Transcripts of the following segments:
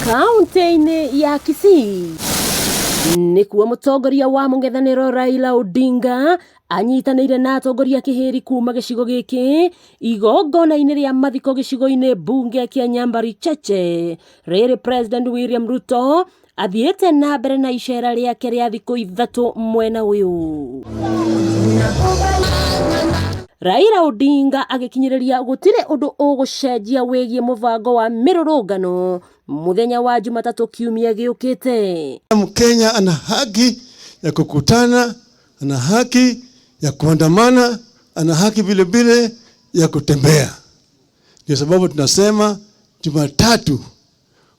Kaunti-inĩ ya Kisii nĩkuo mũtongoria wa mũng'ethanĩro Raila Odinga anyitanĩire na atongoria kĩhĩri kuma gĩcigo gĩkĩ igongona-inĩ rĩa mathiko gĩcigo-inĩ mbunge kĩa Nyambari Cheche. Rĩrĩ President William Ruto athiĩte na mbere na icera rĩake rĩa thikũ 3 mwena ũyũ. Raila Odinga agĩkinyĩrĩria gũtirĩ ũndũ ũgũcenjia wĩgiĩ mũbango wa mĩrũrũngano mũthenya wa Jumatatũ kiumia gĩũkĩte. Mkenya ana haki ya kukutana, ana haki ya kuandamana, ana haki vile vile ya kutembea. Ndio sababu tunasema Jumatatu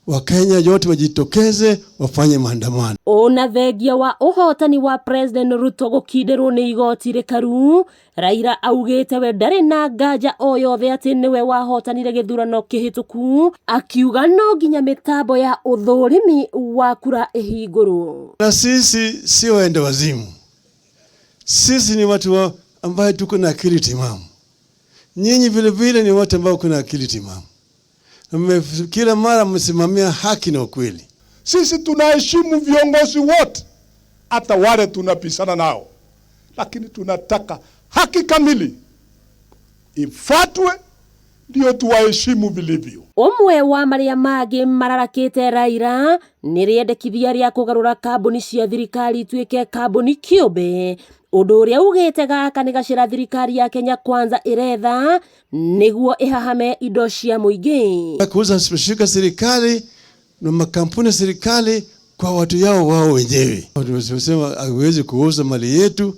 Wakenya yote wajitokeze wafanye maandamano. Ona thengia wa ũhotani wa President Ruto gũkindĩrwo nĩ igoti rĩkaru, Raila augĩte we ndarĩ na nganja o yothe atĩ nĩwe wahotanire gĩthurano kĩhĩtũku, akiuga no nginya mĩtambo ya ũthũrimi wa kura ĩhingũrwo. Na sisi sio waenda wazimu, sisi ni watu ambaye tuko na akili timamu. Nyinyi vile vile ni watu ambao kuna akili timamu. Kila mara mmesimamia haki na ukweli. Sisi tunaheshimu viongozi wote, hata wale tunapishana nao, lakini tunataka haki kamili ifuatwe ndio tuwaheshimu vilivyo. Ũmwe wa marĩa mangĩ mararakĩte Raila nĩ rĩendekithia rĩa kũgarũra kambuni cia thirikari ituĩke kambuni kĩũmbe, ũndũ ũrĩa ugĩte gaka nĩ gacĩra thirikari ya Kenya Kwanza ĩretha nĩguo ĩhahame indo cia mũingĩ. Kuuza mashirika serikali na makampuni ya serikali kwa watu yao wao wenyewe. Tumesema haiwezi kuuza mali yetu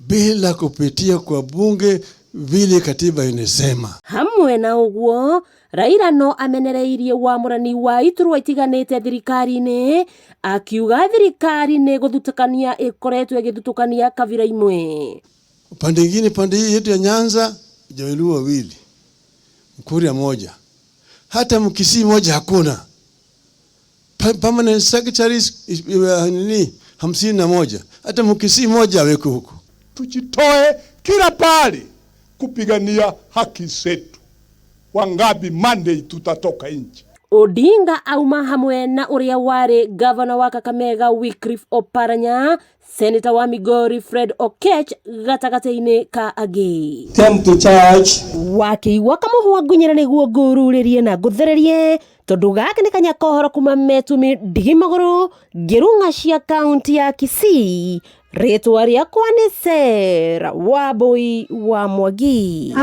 bila kupitia kwa bunge vile katiba inasema. Hamwe na ũguo, Raila no amenereirie wamũrani wa iturwa itiganĩte thirikari-inĩ, akiuga thirikari nĩ gũthutũkania ĩkoretwo ĩgĩthutũkania kabira imwe. Pande ingine, pande hii yetu ya Nyanza, Jaluo wawili, Mkuria moja, hata Mkisii moja hakuna. Permanent secretaries nini 51, hata Mkisii moja aweko huko. Tujitoe kila pahali kupigania haki zetu. Wangapi Monday tutatoka nje. Odinga auma hamwe na ũrĩa warĩ gavana wa Kakamega Wycliffe Oparanya, Senator wa Migori Fred Okech gatagatĩ-inĩ ka angĩ. Come to church. Wakĩigua kamũhwa ngunyĩra nĩguo ngũrurĩrie na ngũthererie tondũ gaka nĩ kanya kohoro kuma metumi ndigi magũrũ ngĩrung'a cia kaunti ya Kisii. Rĩtwa rĩakwa nĩ Sarah Wambui wa Mwangi.